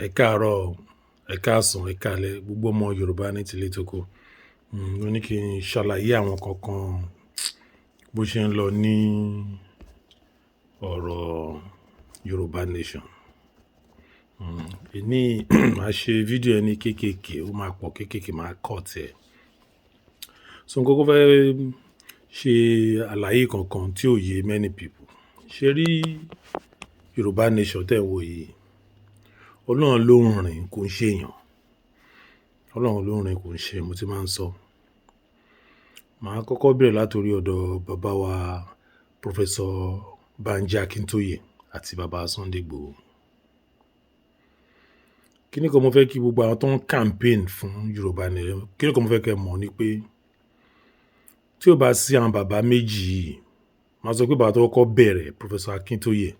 Ẹ káàárọ̀, ẹ̀ káàsán, ẹ̀ káalẹ́ gbogbo ọmọ Yorùbá ní tilé tóko. Mo ní kí n ṣàlàyé àwọn nǹkan kan bó ṣe ń lọ ní ọ̀rọ̀ Yorùbá Nation. Èní màá ṣe fídíò ẹni kéékèèké, ó máa pọ̀ kéékèèké, màá cut ẹ̀. So mo kọ́kọ́ fẹ́ ṣe àlàyé kankan tí ò yé many people. Ṣé rí Yorùbá Nation tẹ́ ẹ̀ ń wò yìí? Ọlọ́run ló ń rìn, kò ń ṣe èèyàn. Ọlọ́run ló ń rìn, kò ń ṣe, mo ti máa ń sọ. Màá kọ́kọ́ bẹ̀rẹ̀ láti orí ọ̀dọ̀ bàbá wa Professor Banji Akintoye àti bàbá Sunday Igboho. Kíni kan mo fẹ́ kí gbogbo àwọn tó ń campaign fún Yorùbá Nation, kíni kan mo fẹ́ kí ẹ mọ̀ ni pé tí ó bá sí àwọn bàbá méjì yìí, màá sọ pé bàbá tó kọ́kọ́ bẹ̀rẹ̀, Professor Akintoye,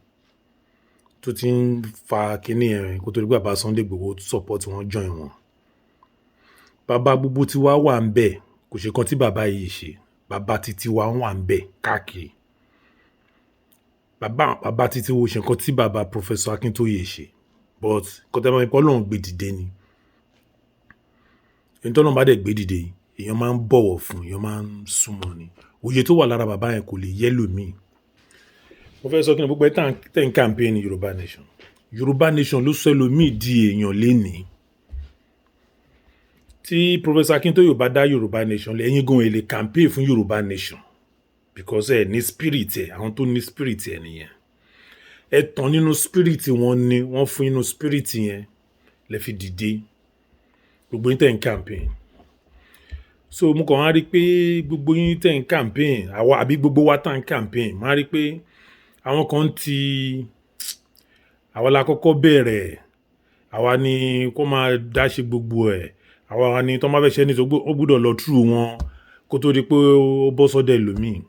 tó ti ń fa kíní yẹn kó tó di pé bàbá Sunday Igboho support wọn, join wọn. Bàbá gbogbo tí wá wà ń bẹ̀, kò ṣe kan tí bàbá yìí ṣe. Bàbá titi wa wà ń bẹ̀ káàkiri. Bàbá, bàbá titi wo ṣe nǹkan tí bàbá Professor Akintoye ṣe. But nǹkan tí a máa ń pè Ọlọ́run gbé dìde ni. Ẹni tí Ọlọ́run bá dẹ̀ gbé dìde, èèyàn máa ń bọ̀wọ̀ fún, èèyàn máa ń súnmọ́ ni. Òye tó wà lára bàbá yẹn kò lè yé ẹlòmíì. Mo fẹ́ sọ kí ni gbogbo ẹ tẹ́ ń campaign Yorùbá Nation. Yorùbá Nation ló sọ ẹlòmíì di èèyàn lénìí. Tí Professor Akintoye ò bá dá Yorùbá Nation lẹ̀, ẹ̀yin gan ẹ lè campaign fún Yorùbá Nation because ẹ ní spirit ẹ, àwọn tó ní spirit ẹ nìyẹn. Ẹ tàn nínú spirit wọn ni wọ́n fún nínú spirit yẹn lẹ fi dìde. Gbogbo yín tẹ́ ń campaign. So mo kàn wá rí pé gbogbo yín tẹ́ ń campaign, àwa àbí gbogbo wa tá ń campaign, màá rí pé àwọn kan ti àwa la kọ́kọ́ bẹ̀rẹ̀, àwa ni kó máa dá ṣe gbogbo ẹ̀, àwa ni tó máa fẹ́ ṣe ní tó ó gbọ́dọ̀ lọ through wọn kó tó di pé ó bọ́ sọ́dọ̀ ẹlòmíì.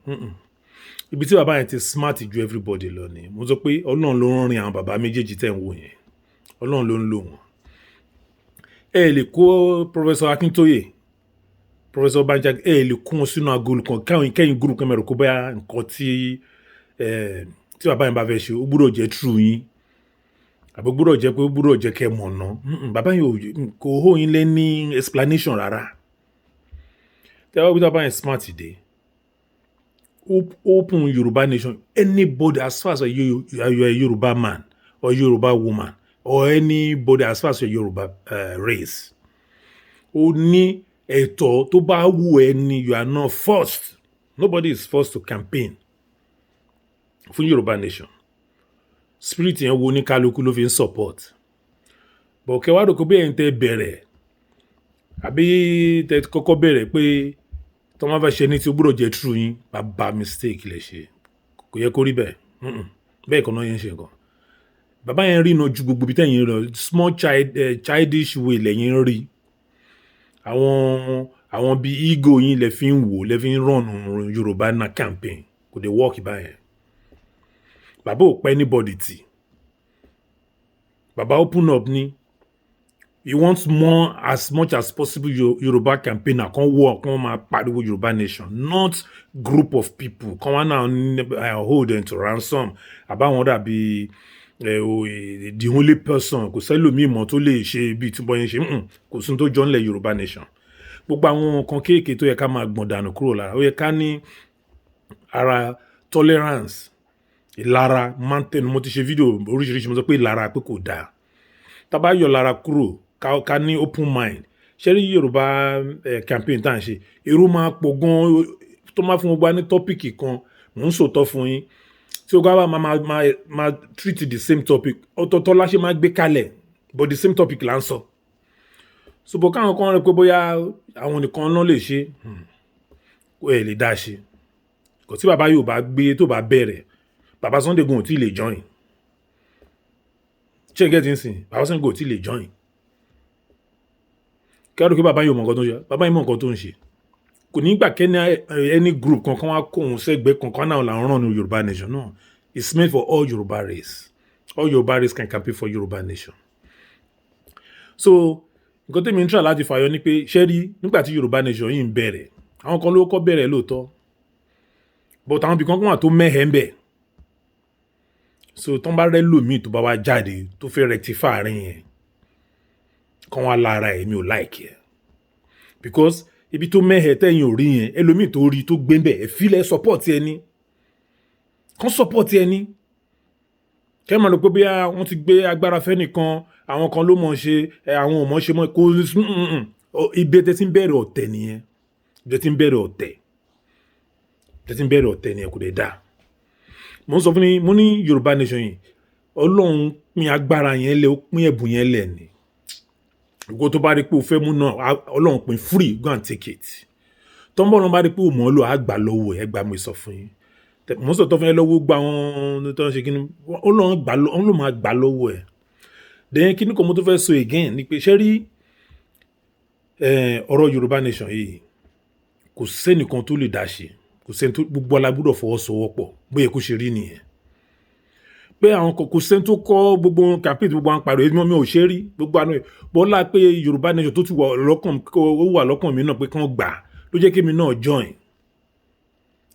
Ibi tí bàbá yẹn ti smart ju everybody lọ ni. Mo sọ pé Ọlọ́run ló ń rin àwọn bàbá méjèèjì tẹ̀ ń wò yẹn. Ọlọ́run ló ń lò wọ́n. Ẹ lè kó Professor Akintoye, Professor Banji, ẹ lè kó wọn sínú agolo kan káwọn kẹ́yìn group kan mẹ́rin kó bóyá nǹkan tí bàbá yẹn bá fẹ́ ṣe, ó gbọ́dọ̀ jẹ́ through yín àbí ó gbọ́dọ̀ jẹ́ pé ó gbọ́dọ̀ jẹ́ kẹ́ mọ̀ ná. Bàbá yẹn kò hó yín lé ní explanation rárá. Tí a bá gbé bàbá yẹn smart dé, open Yorùbá Nation, anybody, as far as you are a Yorùbá man or Yorùbá woman or anybody, as far as your Yorùbá race, ó ní ẹ̀tọ́ tó bá wù ẹ́ ni. You are not forced. Nobody is forced to campaign fún Yorùbá Nation. Spirit yẹn wo ní kálukú ló fi ń support, but kẹwàá rò pé bí ẹ̀yin tẹ́ bẹ̀rẹ̀ àbí tẹ́ kọ́kọ́ bẹ̀rẹ̀ pé tó máa fẹ́ ṣe ní tí ó gbọ́dọ̀ jẹ́ through yín, bàbá mistake lè ṣe. Kò yẹ kó rí bẹ́ẹ̀. Bẹ́ẹ̀ kan náà yẹn ń ṣe nǹkan. Bàbá yẹn rí iná ju gbogbo ibi tẹ́yìn rọ small child, childish way lẹ́yìn rí. Àwọn bíi ego yín lẹ fi ń wò, lẹ fi ń run Yorùbá na campaign. Kò dé work báyẹn. Bàbá ò pẹ́ anybody tì. Bàbá open up ni. He wants more, as much as possible, Yorùbá campaigner kan wọ kan máa pariwo Yorùbá Nation, not group of people kan wá náà hold them to ransom àbáwọn dàbí the only person, kò sẹ́lòmíì mọ́ tó lè ṣe bíi tí wọ́n ṣe. Kò sí tó jọ ńlẹ̀ Yorùbá Nation. Gbogbo àwọn nǹkan kéèké tó yẹ ká máa gbọ̀n dànù kúrò lára, ó yẹ ká ní ara tolerance. Ìlara máa ń tẹnu. Mo ti ṣe fídíò oríṣiríṣi, mo sọ pé ìlara pé kò dáa. Tá bá yọ lára kúrò, ká ní open mind. Ṣé rí Yorùbá campaign tá à ń ṣe, èrò máa pọ̀ gan tó máa fún gbogbo wa ní topic kan. Mò ń sòótọ́ fún yín, tí o bá máa treat the same topic, ọ̀tọ̀ọ̀tọ̀ la ṣe máa gbé kalẹ̀, but the same topic là ń sọ. So bọ̀ káwọn kan rẹ pé bóyá àwọn nìkan náà lè ṣe, kó ẹ lè dá ṣe. Kò tí bàbá yóò bá gbé tó bá bẹ̀rẹ̀, bàbá Sunday gun ò tí ì lè join. Ṣé n get ń sìn? Bàbá Sunday gun ò tí ì lè join. Kí á rò pé bàbá yóò mọ nǹkan tó ń ṣe. Bàbá yìí mọ nǹkan tó ń ṣe. Kò ní gbà kẹ́ni any group kankan wá kó òun sẹ́gbẹ́ kankan náà làwọn ràn ní Yorùbá Nation náà. It's meant for all Yorùbá race. All Yorùbá race can campaign for Yorùbá Nation. So nǹkan tẹ́mi ń try láti fàyọ ni pé, ṣé rí nígbà tí Yorùbá Nation yìí ń bẹ̀rẹ̀, àwọn kan ló kọ́ bẹ̀rẹ̀ lóòótọ́, but àwọn ibìkan kan wà tó mẹ́hẹ̀ ń bẹ̀. So tó ń bá rẹ́ lòmíì tó bá wá jáde tó fẹ́ rectify àárín yẹn. Kán wá lára ẹ̀, mi ò like ẹ̀, because ibi tó mẹ́hẹ̀ tẹ́yìn ò rí yẹn, ẹlòmíì tó rí tó gbé ń bẹ̀, ẹ fílẹ̀, support ẹni kán, support ẹni kẹ́ máa rò pé bóyá wọ́n ti gbé agbára fẹ́ nìkan, àwọn kan ló mọ̀ ṣe ẹ, àwọn ò mọ̀ ṣe mọ́. Kò ibi tẹ́ ti ń bẹ̀rẹ̀ ọ̀tẹ̀ nìyẹn. Ibi tẹ́ ti ń bẹ̀rẹ̀ ọ̀tẹ̀, tẹ́ ti ń bẹ̀rẹ̀ ọ̀tẹ̀ nìyẹn, kò dé dáa. Mo ń sọ fún yín, mo ní Yorùbá nation yìí, Ọlọ́run pín agbára yẹn lẹ̀, ó pín ẹ̀bùn yẹn lẹ̀ ni. Ìwọ tó bá rí pé o fẹ́ mú náà, Ọlọ́run pín free, go and take it. Tọ́nbọ̀n náà bá rí pé o mọ̀ ọ́ lò, á gbà lọ́wọ́ ẹ̀. Gbà, mo sọ fún yín, mo sọ tọ́ fún yín lọ́wọ́, gba àwọn tó ń ṣe kíni, Ọlọ́run gbà, Ọlọ́run máa gbà lọ́wọ́ ẹ̀. Then kíní kan mo tó fẹ́ sọ again ni pé, ṣé rí ọ̀rọ̀ Yorùbá nation yìí, kò sẹ́nìkan tó lè dá ṣe, kò sẹ́ni tó, gbogbo wa la gbọ́dọ̀ fọwọ́sowọ́pọ̀. Bóyá kó ṣe rí nìyẹn pé àwọn kò sẹ́ni tó kọ́ gbogbo campaign tí gbogbo àwọn pariwo. Èmi ò ṣe rí gbogbo àná bọ́lá pé Yorùbá nation tó ti wà lọ́kàn, ó wà lọ́kàn mi náà pé kán gbà ló jẹ́ kí èmi náà join.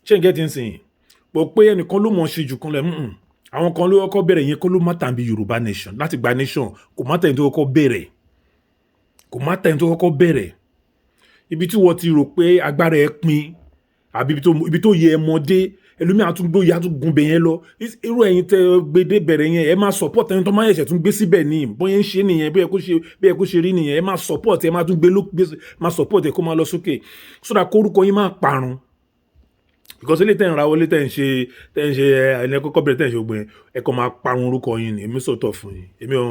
Ṣé n get ń sìn bọ̀ pé ẹnìkan ló mọ̀ ṣe jù kan lẹ̀? Àwọn kan ló kọ́kọ́ bẹ̀rẹ̀ yẹn kó ló má tàbí Yorùbá nation láti gba nation. Kò má tẹ̀yìn tó kọ́kọ́ bẹ̀rẹ̀, kò má tẹ̀yìn tó kọ́kọ́ bẹ̀rẹ̀. Ibi tí wọ́n ti rò pé agbára ẹ pin àbí ibi tó yẹ ẹ mọ dé, ẹlòmíì àtúngbò yìí àtúngun bẹ̀ yẹn lọ. Irú ẹ̀yin tẹ gbédé bẹ̀rẹ̀ yẹn, ẹ máa support ẹni tó máa ẹ̀ṣẹ̀ tún gbé síbẹ̀ ní bóyá ń ṣe nìyẹn, bóyá kó ṣe rí nìyẹn. Ẹ máa support, ẹ máa tún gbé ló máa support ẹ kó máa lọ sókè, so that kórúkọ yín máa parun, because ilé tẹ̀ ń ra wọlé, tẹ̀ ń ṣe ẹni kọ́kọ́ bẹ̀rẹ̀, tẹ̀ ń ṣe gbogbo yẹn, ẹ kàn máa parun orúkọ yín ni. Èmi sọ̀tọ̀ fún yín, èmi ò,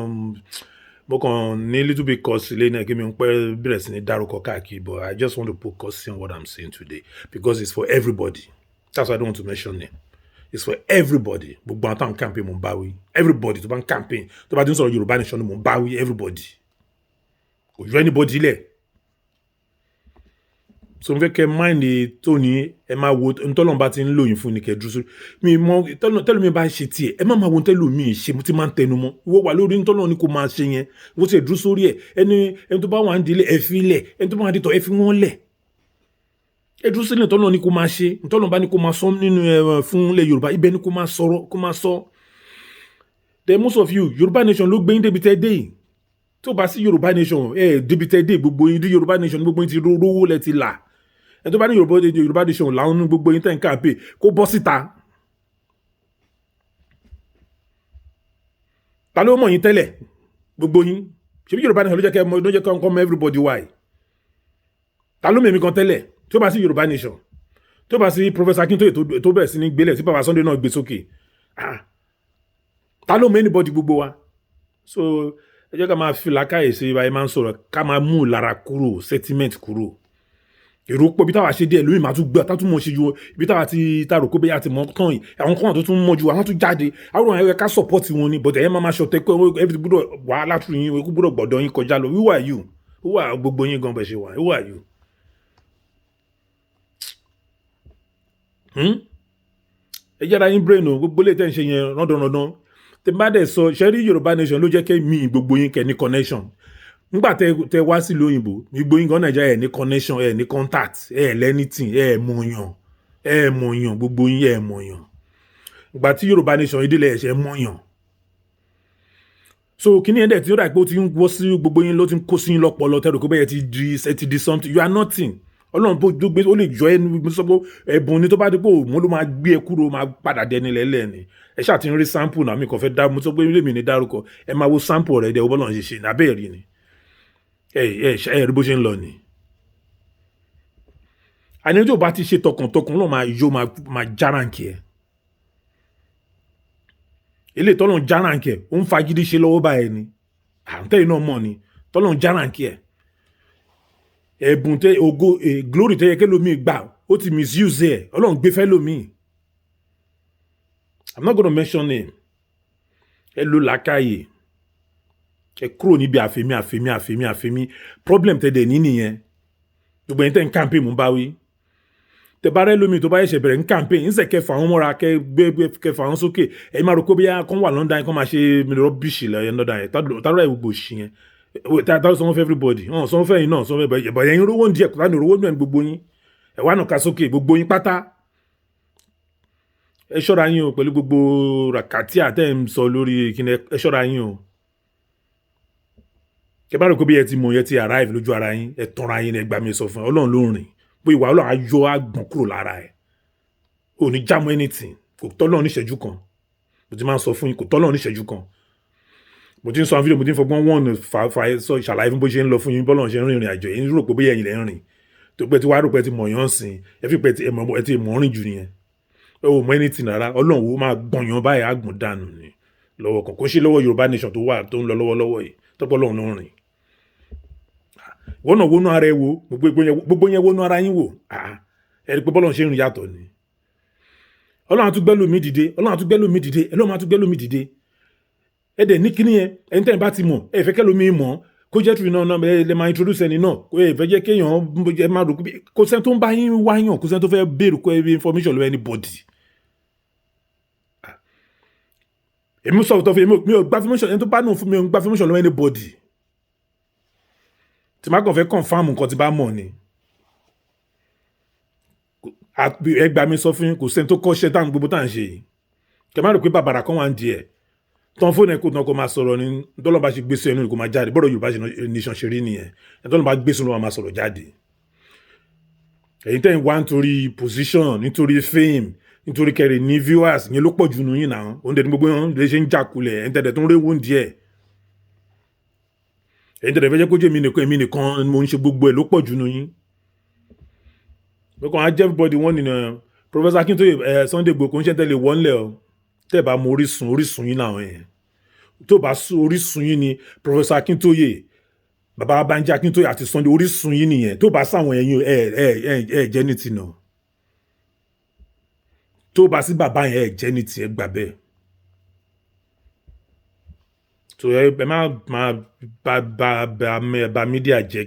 mo kàn ní little bit cause ilé náà kí mi ń pẹ́ bẹ̀rẹ̀ sí ní dárúkọ káàkiri, but I just want to put caution what I'm saying today because it's for everybody. That's why I don't want to mention name. It's for everybody. Gbogbo àwọn táwọn campaign, mo ń bá wí. Everybody tó bá ń campaign, tó bá ti ń sọ̀rọ̀ Yorùbá nation ni mo ń bá wí. Everybody, kò yọ anybody lẹ̀. So mo fẹ́ kẹ́ mind tó ní, ẹ máa wo ntọ́lọ́n bá ti ń lò yín fún ni, kẹ́ dúró sórí mi mọ tẹ́lẹ̀ mi bá ṣe tiẹ̀. Ẹ má máa wo tẹ́lẹ̀ mi ṣe. Mo ti máa ń tẹnu mọ́, ìwọ wà lórí ntọ́lọ́n ni kò máa ṣe yẹn, wọ́n ti dúró sórí ẹ̀. Ẹni ẹni tó bá wà ń dilé, ẹ fi lẹ̀. Ẹni tó bá wà ń ditọ̀, ẹ fi wọ́n lẹ̀. Ẹ dúró sílẹ̀. Ntọ́lọ́n ni kò máa ṣe, ntọ́lọ́n bá ní kò máa sọ nínú ẹ fún ilẹ̀ Yorùbá, ibẹ̀ ni kò máa sọ̀rọ̀, kò máa sọ. The most of you, Yorùbá nation ló gbé yín débi tẹ́ dé yìí. Tó bá sí Yorùbá nation, ẹ débi tẹ́ dé. Gbogbo yín dé Yorùbá nation, gbogbo yín ti rówó lẹ ti là. Ẹ tó bá ní Yorùbá nation làwọn ní gbogbo yín tẹ̀ ń kàpé kó bọ́ síta. Ta ló mọ̀ yín tẹ́lẹ̀? Gbogbo yín, ṣebí Yorùbá nation ló jẹ́ kẹ́ mọ̀, ló jẹ́ kẹ́ mọ̀ everybody why. Ta ló mọ̀ èmi kan tẹ́lẹ̀? Tó bá sí Yorùbá nation, tó bá sí Professor Akintoye tó bẹ̀rẹ̀ sí ní gbélẹ̀, tí bàbá Sunday náà gbé sókè, ta ló mọ̀ anybody? Gbogbo wa. So ẹ jẹ́ ká máa fi làákàyè sí ibà, ẹ máa ń sọ̀rọ̀, ká máa mú ìlara kúrò, sentiment kúrò. Èrò pọ̀ ibi táwa ṣe díẹ̀ lóyún máa tún gbé àtàtún mọ̀ ṣe ju ibi táwa ti ta rò pé bẹ́ẹ̀ àti mọ̀ tán yìí. Àwọn kan tó tún mọ̀ ju àwọn tún jáde, àwọn ẹ̀yẹ ká support wọn ni, but ẹ̀yẹ máa máa ṣọ̀tẹ̀ pé everything gbọ́dọ̀ wà látún yín, gbọ́dọ̀ gbọ́dọ̀ yín kọjá lọ. Who are you? Who are gbogbo yín gan bẹ̀ ṣe wà? Who are you? Hmm? Ẹ jẹ́ra yín brain o. Gbogbo lè tẹ́ ń ṣe yẹn rọ́ndọ̀rọ̀ndọ̀n tí bá dẹ̀ sọ ṣe rí, Yorùbá nation ló jẹ́ kí mi gbogbo yín kẹ́ ní connection. Nígbà tẹ wá sílùú òyìnbó, gbogbo yín gan Nàìjíríà, ẹ ní connection, ẹ ní contact, ẹ lẹ́nìtìn, ẹ mọ̀yàn, ẹ mọ̀yàn, gbogbo yín ẹ mọ̀yàn. Ìgbà tí Yorùbá nation yìí délẹ̀, ẹ̀ṣẹ̀ mọ̀yàn. So kíní ẹ̀ dẹ̀ tí ó dà pé ó ti ń wọ́ sí gbogbo yín, ló ti ń kó sí yín lọ́pọlọ tẹ́rù pé bẹ́ẹ̀ ti di, ẹ ti di something. You are nothing. Ọlọ́run tó gbé, ó lè jọ ẹnu sọ pé ẹ̀bùn ni. Tó bá dé pé òun ló máa gbé ẹ kúrò, máa padà dẹni lẹ́lẹ̀ ni. Ẹ ṣáà ti ń rí sample náà. Mi kàn fẹ́ dá, mo sọ pé ilé mi ní dárúkọ. Ẹ máa wo sample rẹ̀ dẹ̀, bọ́lọ̀ ń ṣe ṣe ní abẹ́ rí ni. Ẹ ẹ ẹ rí bó ṣe ń lọ ni. Àní tó bá ti ṣe tọkàntọkàn lọ́ọ́ máa yó, máa járáǹkì ẹ̀. Ilé tọ́lọ̀ ń járáǹkì ẹ̀, ó ń fagídí ṣe lọ́wọ́ báyìí ni. À ń tẹ́yìn náà mọ̀ ni tọ́lọ̀ ń járáǹkì ẹ̀. Ẹ̀bùn tẹ, ògo, glory tẹ yẹ kí lómi gbà, ó ti misuse ẹ̀. Ọlọ́run gbé fẹ́ lómi. I'm not gonna mention name. Ẹ lo làákàyè, ẹ kúrò níbi àfẹ́mí, àfẹ́mí, àfẹ́mí, àfẹ́mí. Problem tẹ dẹ̀ ní nìyẹn. Gbogbo ẹ̀yin tẹ́ ń campaign, mú bá wí. Tẹ bá rẹ lómi tó bá ṣẹ̀ṣẹ̀ bẹ̀rẹ̀ ń campaign ń sẹ̀, kẹfà wọn mọ́ra, kẹ gbé kẹfà wọn sókè. Ẹ̀yin máa rò pé bóyá kán wà London, kán máa ṣe rubbish lẹ́yìn London yẹn. Tálọ́ ẹ̀ gbogbo òṣì yẹn, tálọ́ sanwó fún everybody? Wọn sanwó fẹ́yìn náà, sanwó fẹ́ bọ̀. Ẹ̀yin rówó ń díẹ̀ kó tánì rówó ń gbogbo yín. Ẹ̀ wá nà ká sókè gbogbo yín pátá. Ẹ ṣọ́ra yín o pẹ̀lú gbogbo ràkàtì àtẹ̀ ń sọ lórí kíni. Ẹ ṣọ́ra yín o. Kẹ bá rò pé bí ẹ ti mọ̀, ẹ ti arrive lójú ara yín, ẹ tanra yín. Ẹ gbà mí sọ fún ẹ, Ọlọ́run ló ń rìn bó ìwà. Ọlọ́run á yọ àgbọ̀n kúrò lára ẹ, ò ní jámọ́ anything. Kò tọ́lọ́run níṣẹ́jú kan. Mo ti máa ń sọ fún yín, kò tọ́lọ́run níṣẹ́jú kan. Mo ti ń sọ àwọn fídíò, mo ti ń fọgbọ́n wọ́n fà fà sọ ìṣàlàyé fún bó ṣe ń lọ fún yín, bọ́lọ́run ṣe ń rìnrìn àjò yín. Rò pé bóyá ẹ̀yin lẹ́ ń rìn tó pé tí wàá rò pé ti mọ̀ yán sìn, ẹ fi pé ẹ ti mọ̀ rìn jù nìyẹn. Ẹ ò mọ anything rárá. Ọlọ́run wo máa gbọ̀nyàn báyìí, àgbọ̀n dànù ni lọ́wọ́ kan. Kò ṣe lọ́wọ́ Yorùbá nation tó wà tó ń lọ lọ́wọ́lọ́wọ́ yìí tọ́pọ̀. Ọlọ́run ló ń rìn. Wọ́n náà wọnú ara ẹ wo, gbogbo yẹn, wọnú ara yín wò. Ẹ rí pé bọ́lọ́run ṣe ń rìn yàtọ̀ ni. Ọlọ́run á tún gbẹ́ lómi dìde, Ọlọ́run á tún gbẹ́ lómi dìde, Ọlọ́run á tún gbẹ́ lómi dìde. Ẹ dẹ̀ ní kíní yẹn, ẹni tẹ́yìn bá ti mọ̀, ẹ fẹ́ kẹ́ lómi mọ̀, kó jẹ́ tùrì náà ẹ lè máa introduce ẹni náà. Kó ẹ fẹ́ jẹ́ kéèyàn ẹ máa rò kó sẹ́ni tó ń bá yín wáyàn, kó sẹ́ni tó fẹ́ béèrè kó ẹ information lọ́wọ́ anybody. Èmi sọ̀rọ̀ tó fi mi ò gba information, ẹni tó bá nù fún mi ò ń gba information lọ́wọ́ anybody. Tí má kàn fẹ́ confirm nǹkan tí bá mọ̀ ni. Ẹ gbà mí sọ fún yín, kò sẹ́ni tó kọ́ṣẹ́ táwọn gbogbo tá à ń ṣe yìí. Kẹ má rò pé bàbàrà kan wà ń di ẹ̀ tán fóònù ẹ̀ kó tán kó máa sọ̀rọ̀ ní dọ́lọ́ bá ṣe gbé sí ẹnu kó máa jáde. Bọ́dọ̀ Yorùbá nation ṣe rí nìyẹn. Ẹ̀ tọ́lọ́ bá gbé sínú máa sọ̀rọ̀ jáde. Ẹ̀yin tẹ́ ń wá nítorí position, nítorí fame, nítorí kẹrì ní viewers yẹn ló pọ̀ jù nù yín náà. Òun dẹ̀ ní gbogbo yẹn lè ṣe ń jàkulẹ̀. Ẹ̀yin tẹ̀dẹ̀ tó ń réwó díẹ̀, ẹ̀yin tẹ̀dẹ̀ fẹ́ jẹ́ kó jẹ́ èmi nìkan, èmi nìkan mo ń ṣe gbogbo ẹ̀ ló pọ̀ jù nù yín. Gbogbo àwọn ajẹ́ everybody wọ́n nìyẹn. Professor Akintoye ẹ̀ Sunday Igboho kò ń ṣe tẹ́lẹ̀ wọ́n lẹ̀ o. Tẹ́ bá mọ orísun, orísun yín làwọn yẹn tó bá orísun yín ni Professor Akintoye, Bàbá Banji Akintoye àti Sunday, orísun yín nìyẹn. Tó bá sáwọn ẹ̀yin ẹ ẹ ẹ ẹ jẹ́ ní tinà, tó bá sí bàbá yẹn, ẹ jẹ́ ní tiẹ̀, gbà bẹ́ẹ̀. So ẹ má má bá bá bá bá media jẹ́,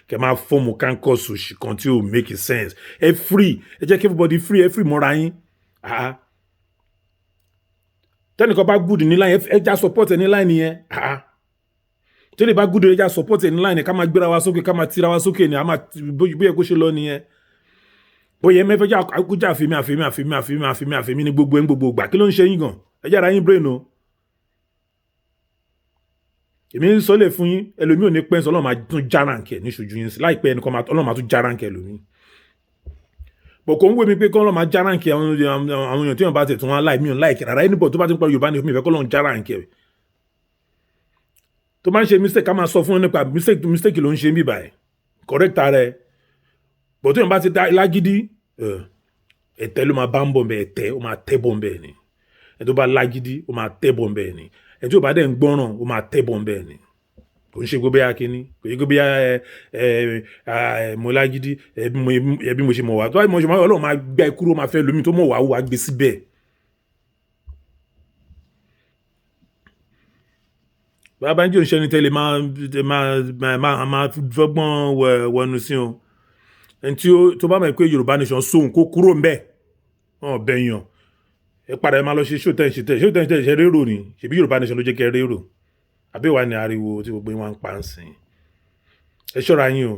kẹ má form caucus òṣì kan tí ò make sense. Ẹ free, ẹ jẹ́ kí everybody free, ẹ free mọ́ra yín. Tẹ́nìkan bá good ní line, ẹ já support ẹ ní line yẹn. Tẹ́lẹ̀ bá good, ẹ já support ẹ ní line. Ká máa gbéra wa sókè, ká máa tira wa sókè ni a máa bóyá kó ṣe lọ nìyẹn. Bóyá ẹ mẹ́fẹ́ kójà àfẹ́mi àfẹ́mi àfẹ́mi àfẹ́mi àfẹ́mi àfẹ́mi ní gbogbo ẹ̀ ń gbogbo gbà. Kí ló ń ṣe yín gan? Ẹ jára yín brain o. Èmi ń sọ lè fún yín, ẹlòmíì ò ní pẹ́ sọ, Ọlọ́run máa tún já rank ẹ̀ níṣojú yín sí láìpẹ́. Ẹnìkan Ọlọ́run máa tún já rank ẹ̀ lómi bọ̀. Kò ń wé mi pé kọ́ Ọlọ́run máa já rank àwọn èèyàn tí wọ́n bá tẹ̀ tún wọn láì mí ò láì rárá. Anybody tó bá ti ń pa Yorùbá ní mi ìfẹ́ kọ́ Ọlọ́run já rank ẹ̀. Tó máa ń ṣe mistake, ká máa sọ fún wọn nípa mistake. Mistake ló ń ṣe ń bíbà ẹ̀, correct ara ẹ̀ bọ̀. Tó yẹn bá ti dá lágídí, ẹ̀tẹ́ ló máa bá ń bọ̀ bẹ́ẹ̀. Ẹ̀tẹ́ ó máa tẹ́ bọ̀ bẹ́ẹ̀ ni. Ẹ̀ tó bá lágídí, ó máa tẹ́ bọ̀ bẹ́ẹ̀ ni. Ẹ̀ tí ò bá dẹ̀ ń gbọ́ràn, ó máa tẹ́ bọ̀ bẹ́ẹ̀ ni. Kò ń ṣe pé bóyá kínní, kò ṣe pé bóyá ẹ ẹ mo lágídí ẹ bí mo ṣe mọ̀ wá tó bá mo ṣe mọ̀ wá. Ọlọ́run máa gbá ẹ kúrò, máa fẹ́ lómi tó mọ̀ wá wá gbé síbẹ̀. Bàbá ń jẹ́ òṣìṣẹ́ ní tẹ́lẹ̀ máa máa máa fọ́gbọ́n wọnú sí o. Ẹni tí tó bá mọ̀ pé Yorùbá nation sóhun, kó kúrò ń bẹ̀ wọn bẹ̀ yàn. Ẹ padà, ẹ máa lọ ṣe ṣó tẹ̀ ń ṣe tẹ̀ ṣó tẹ̀ ń ṣe rérò ni. Ṣèbí Yorùbá nation ló jẹ́ kẹ́ rérò àbí wà ní ariwo tí gbogbo wọn ń pa ń sìn. Ẹ ṣọ́ra yín o.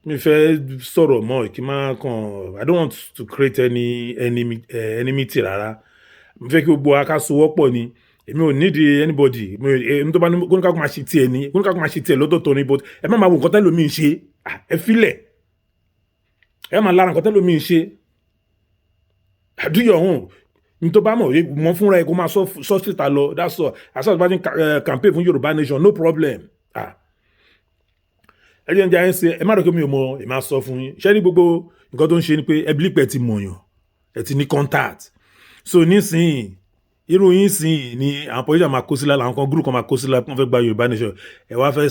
Mi fẹ́ sọ̀rọ̀ mọ́ kí n má kàn. I don't want to create any enemy, enmity rárá. Mo fẹ́ kí gbogbo wa ká sowọ́pọ̀ ni. Èmi ò need anybody. Èmi tó bá ní kóníkà kó máa ṣe tiẹ̀ ní kóníkà kó máa ṣe tiẹ̀ lọ́tọ̀ọ̀tọ̀ ni, but ẹ má máa wo nǹkan tẹ́lòmíì ń ṣe. Ẹ filẹ̀, ẹ má lára nǹkan tẹ́lòmíì ń ṣe. Do your own. Ní tó bá mọ̀ mọ̀ fúnra ẹ, kó máa sọ síta lọ. That's all. As far as bá ti campaign fún Yorùbá nation, no problem. Ẹ jẹ́ ń jẹ́ ẹ ń ṣe. Ẹ má rò pé mi ò mọ̀. Ẹ máa sọ fún yín. Ṣé ní gbogbo nǹkan tó ń ṣe ni pé ẹ believe pé ẹ ti mọ̀yàn, ẹ ti ní contact. So nísìnyí, irú yín sìn ní àwọn politician máa kó sílẹ̀, àwọn kan group kan máa kó sílẹ̀, wọ́n fẹ́ gba Yorùbá nation. Ẹ wá fẹ́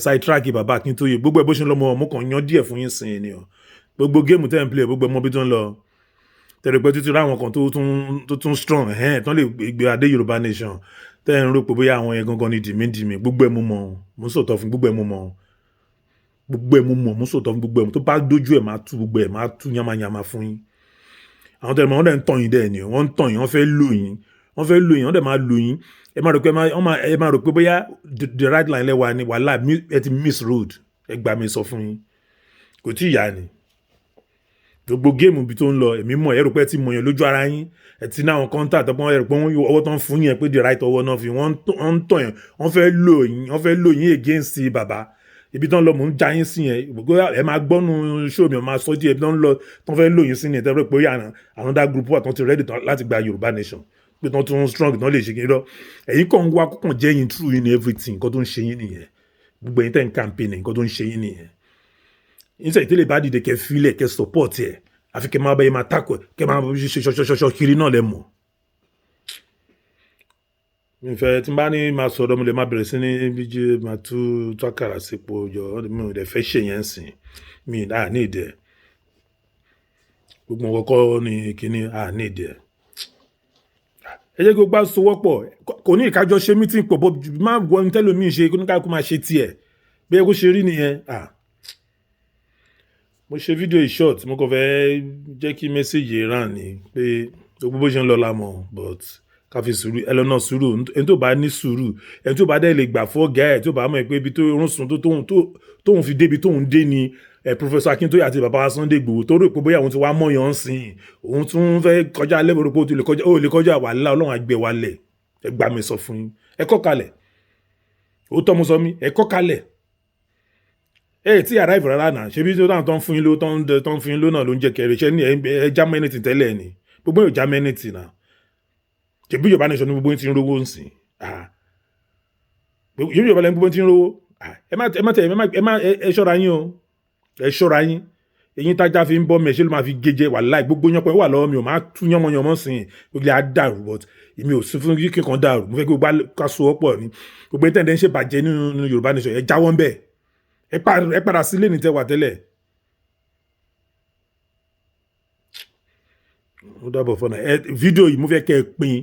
side track bàbá Akíntóyè. Gbogbo ẹ bó ṣe ń lọ mọ́, ọmọ kan yan díẹ̀ fún yín sìn ni o. Gbogbo game tẹ́ ń play, gbogbo ẹ mọ bí tó ń lọ. Tẹ̀lé pé títí ráwọn kan tó tún strong ẹ̀hẹ́n tán lè gbé adé Yorùbá nation, tẹ́ ń rò pé bóyá àwọn yẹn gangan ni dìmídìmí. Gbogbo ẹ̀ mú mọ́, mo ń sọ̀tọ̀ fún gbogbo ẹ̀ mú mọ́, gbogbo ẹ̀ mú mọ́, mo ń sọ̀tọ̀ fún gbogbo ẹ̀. Tó bá dójú ẹ̀, máa tú gbogbo ẹ̀, máa tú yamayama fún yín. Àwọn tẹ̀lé wọn dẹ̀ ń tàn yín dẹ̀ ni wọ́n ń tàn yín. Wọ́n fẹ́ lò yín, wọ́n fẹ́ lò yín, wọ́n dẹ̀ máa lò yín. Ẹ máa rò pé bóyá the right line lẹ́wà ni. Wàhálà, ẹ ti miss road. Ẹ gbà mí sọ fún yín, kò tí ì yá ni. Gbogbo game ibi tó ń lọ, èmi mọ̀. Ẹ rò pé ẹ ti mọ̀ yẹn lójú ara yín, ẹ ti ní àwọn contact ọpọ́n. Ẹ rò pé wọ́n ọwọ́ tó ń fún yẹn pé the right ọwọ́ náà fi wọ́n ń tàn yẹn. Wọ́n fẹ́ lò yín, wọ́n fẹ́ lò yín against bàbá. Ibi tó ń lọ, mò ń já yín sí yẹn. Gbogbo ẹ máa gbọ́nu show mi, máa sọ díẹ̀. Ibi tó ń lọ, tó ń fẹ́ lò yín sí yẹn, tẹ́ pé another group wà tó ti ready láti gba Yorùbá nation, pé tó tún strong, tó lè ṣe kí n lọ. Ẹ̀yin kàn ń wá kókàn jẹ́ yín true in everything. Nǹkan tó ń ṣe yín nìyẹn. Gbogbo ẹ̀yin tẹ́ ń campaign, nǹkan tó ń ṣe yín nìyẹn. Níṣẹ́ ìtẹ́lẹ̀ bá dìde, kẹ́ filẹ̀, kẹ́ support ẹ̀, àfi kẹ́ máa bá yẹn máa takò, kẹ́ máa ṣe ṣọṣọṣọṣọ kiri náà lẹ mọ̀. Mi fẹ́ tí n bá ní máa sọ̀rọ̀, mo lè má bẹ̀rẹ̀ sí ní bíjí máa tú tú àkàrà sípò yọ. Mi ò dẹ̀ fẹ́ ṣe yẹn sìn mi à ní ìdẹ. Gbogbo nǹkan kọ́ ni kíní à ní ìdẹ. Ẹ jẹ́ kí gbogbo àsowọ́pọ̀. Kò ní ìkájọ ṣe meeting pọ̀ bọ́, má wọ ní tẹ́lómi ṣe kó ní ká kó máa ṣe tiẹ̀ bí ẹ kó ṣe rí nìyẹn. Mo ṣe fídíò yìí short, mo kàn fẹ́ jẹ́ kí message ràn ní pé gbogbo bó ṣe ń lọ la mọ̀, but ká fi sùúrù. Ẹ lọ náà sùúrù. Ẹni tó bá ní sùúrù, ẹni tó bá dẹ̀ lè gbà fọ́ ọ̀gá ẹ̀, tó bá mọ̀ pé ibi tó rún sùn tó tóun fi débi tóun dé ni ẹ Professor Akintoye àti bàbá Sunday Igboho, tó rò pé bóyá òun ti wá mọ̀yàn ń sìn, òun tún fẹ́ kọjá lẹ́bùrú pé ó ti lè kọjá, ó lè kọjá wàhálà. Ọlọ́run àgbẹ̀ wálẹ̀. Ẹ gbà mí sọ fún yín, ẹ kọ́ kalẹ̀. Ó tọ́ mo sọ mí, ẹ kọ́ kalẹ̀. Ẹ tí arrive rárá náà. Ṣebí tó dáhùn tó ń fún yín ló tó ń fún yín ló náà ló ń jẹ kẹrẹ ṣẹ ní ẹ já mọ́ anything tẹ́lẹ̀ ni. Gbogbo yóò já mọ́ anything náà. Ṣebí Yorùbá nation ní gbogbo yín ti ń rówó ń sìn. Yorùbá lẹ́nu gbogbo yín ti ń rówó. Ẹ má tẹ ẹ má ẹ ṣọ́ra yín o, ẹ ṣọ́ra yín. Eyín tájá fi ń bọ́ mi, ẹ ṣe ló máa fi gé jẹ. Wàláì, gbogbo yánpọ̀ wà lọ́wọ́ mi ò máa tú yánmọ́yánmọ́ sìn. Gbogbo á dàrú, but èmi ò sí fún kí kan dàrú. Mo fẹ́ kí gbogbo ká so ọ́ pọ̀ ni. Gbogbo ẹ̀ tẹ̀ ń ṣe bàjẹ́ nínú Yorùbá nation, ẹ jáwọ́ ń bẹ̀, ẹ padà sílé ní tẹ́wà tẹ́lẹ̀. Ó dàbọ̀ fọ́nà ẹ. Fídíò yìí, mo fẹ́ kẹ́ ẹ pín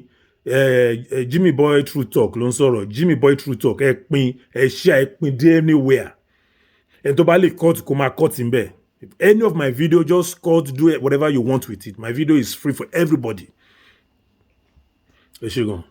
ẹ. Jimmy Boy True Talk ló ń sọ̀rọ̀, Jimmy Boy True Talk. Ẹ pín, ẹ share, ẹ pín dé anywhere. Ẹni tó bá lè cut, kó máa cut ń. Any of my video, just cut, do whatever you want with it. My video is free for everybody. Ẹ ṣé gan.